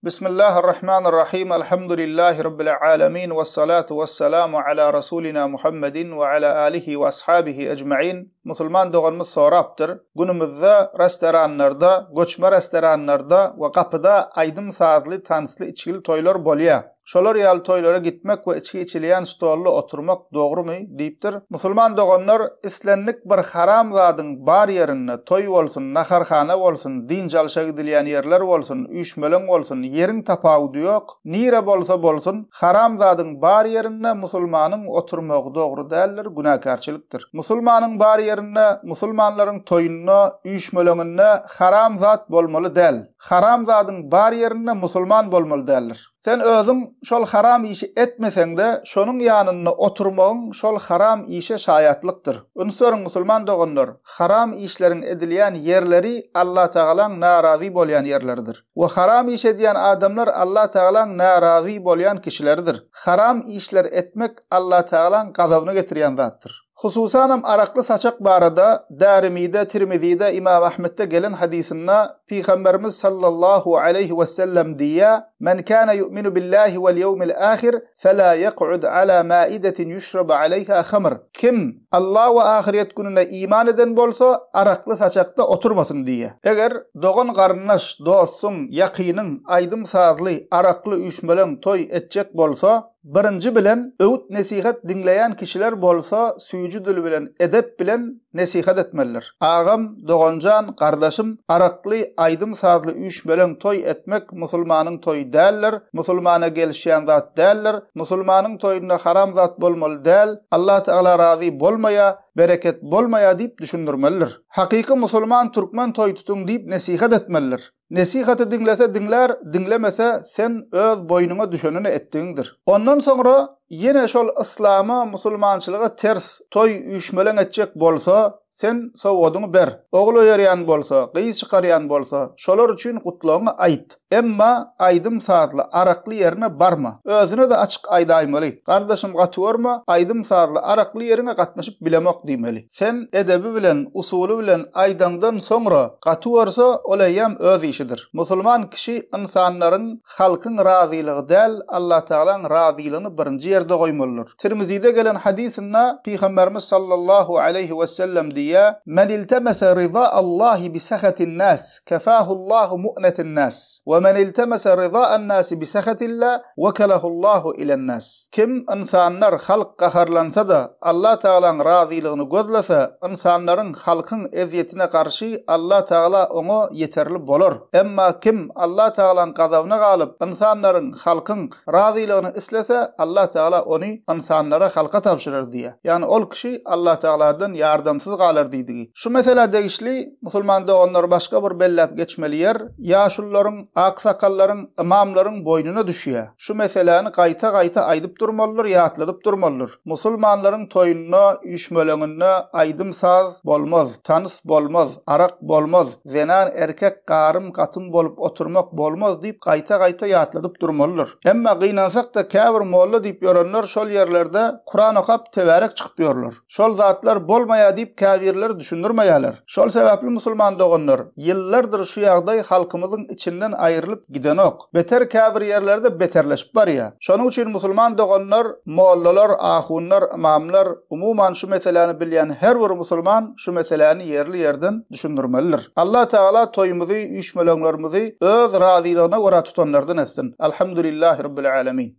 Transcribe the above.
Bismillahirrahmanirrahim Elhamdülillahi Rabbil alemin Vessalatu vesselamu ala Rasulina Muhammedin ve ala alihi ve ashabihi ecmain Musulman doganymyz sorapdyr, Günümizde restoranlarda, göçme restoranlarda we gapyda aýdym-sazly, tansly, içgili toýlar bolýar. Şolar ýaly toýlara gitmek we içgi içilýän stolda oturmak dogrumy? diýipdir. Musulman doganlar, islendik bir haram zadyň bar ýerinde, toý bolsun, naharhana bolsun, dynç alşa gidilýän ýerler bolsun, üýşmeleň bolsun, ýeriň tapawudy ýok, nire bolsa bolsun, haram zadyň bar ýerinde musulmanyň oturmagy dogry däldir, günäkärçilikdir. Musulmanyň bar ýerinde, musulmanlaryň toýunda, üýşmeleňinde haram zat bolmaly däl. Haram zadyň bar ýerinde musulman bolmaly däldir. Sen özüň şol haram işi etmeseň-de, şonuň ýanynda oturmagyň şol haram işe şaýatlykdyr. Üns beriň, musulman doganlar, haram işleriň edilýän ýerleri Allatagalaň narazy bolýan ýerleridir. We haram iş edýän adamlar Allatagalaň narazy bolýan kişileridir. Haram işler etmek Allatagalaň gazabyny getirýän zatdyr. Hususanam arakly saçak barada Darimide, Tirmizide, Imam Ahmetde gelen hadysynda Pygamberimiz sallallahu aleýhi wesellem diýýär, Men kana yu'minu billahi wal ýewmil ahir, fela ýek'ud ala maidetin ýuşrabu aleýha hamr. Kim Alla we ahyrýet gününe iman eden bolsa, arakly saçakda oturmasyn diýýär. Eger dogan-garyndaş, dostuň, ýakynyň aýdym-sazly, arakly üýşmeleň, toý etjek bolsa, Birinji bilen öwüt-nesihat diňleýän kişiler bolsa süýji dil bilen, edep bilen nesihat etmelidir. Agam, doganjan, gardaşym, arakly, aýdym-sazly üýşmeleň toý etmek musulmanyň toýy däldir, musulmana gelişýän zat däldir, musulmanyň toýunda haram zat bolmaly däl, Allatagala razy bolmaýar, bereket bolmaýar diýip düşündirmelidir. Hakyky musulman türkmen toý tutuň diýip nesihat etmelidir. Nesihaty diňlese diňlär, diňlemese sen öz boýnuňa düşenini etdigiňdir. Ondan soňra ýene şol yslama, musulmançylyga ters toý üýşmeleň etjek bolsa, sen sowgadyňy ber. Ogul öýerýän bolsa, gyz çykarýan bolsa, şolar üçin gutlagyňy aýt. Emma aýdym-sazly, arakly ýerine barma. Özüne-de açyk aýdaýmaly. Gardaşym gaty görme, aýdym-sazly, arakly ýeriňe gatnaşyp bilemok diýmeli. Sen edebi bilen, usuly bilen aýdaňdan soňra gaty görse, ol eýýäm öz işidir. Musulman kişi ynsanlaryň, halkyň razylygy däl, Allatagalaň razylygyny birinji ýerde goýmalydyr. Tirmizide gelen hadysynda Pygamberimiz sallallahu aleýhi wesellem diýýär, Men iltemese rizaallahi bi sehatin nas, kefahullahu mu'netin nas, we men iltemese riza'n nasi bi sehatillah, wekelehullahu ilen nas. Kim ynsanlar, halk gaharlansa-da, Allah Tagalaň razylygyny gözlese, ynsanlaryň, halkyň ezýetine garşy Allah Tagala oňa ýeterli bolar. Emma kim Allah Tagalaň gazabyna galyp, ynsanlaryň, halkyň, razylygyny islese, Allah Tagala ony ynsanlara, halka tabşyrar diýýär. Ýagny ol kişi Allah Tagaladan ýardamsyz galar diýdigi. Şu meselä degişli, musulman doganlar başga bir belläp geçmeli ýer, ýaşulularyň, aksakallaryň, ymamlaryň boýnuna düşýär. Şu meseläni gaýta-gaýta aýdyp durmalydyr, ýatladyp durmalydyr. Musulmanlaryň toýunda, üýşmeleňinde aýdym-saz bolmaz, tans bolmaz, arak bolmaz, zenan-erkek garym-gatym bolup oturmak bolmaz diýip gaýta-gaýta ýatladyp durmalydyr. Emma gynansak-da käbir molla diýip ýörenler şol ýerlerde Kuran okap tebärek çykyp ýörler. Şol zatlar bolmaýar diýip käbirleri düşündirmeýärler. Şol sebäpli musulman doganlar, ýyllardyr şu ýagdaý halkymyzyň içinden aýrylyp gidenok. Beter käbir ýerlerde beterleşip barýar. Şonuň üçin musulman doganlar, mollalar, ahunlar, ymamlar, umuman şu meseläni bilýän her bir musulman şu meseläni ýerli-ýerden düşündirmelidir. Allah Tagala toýumyzy, üýşmeleňlerimizi öz razylygyna görä tutanlardan etsin. Alhamdulillahi Rabbil Alemin.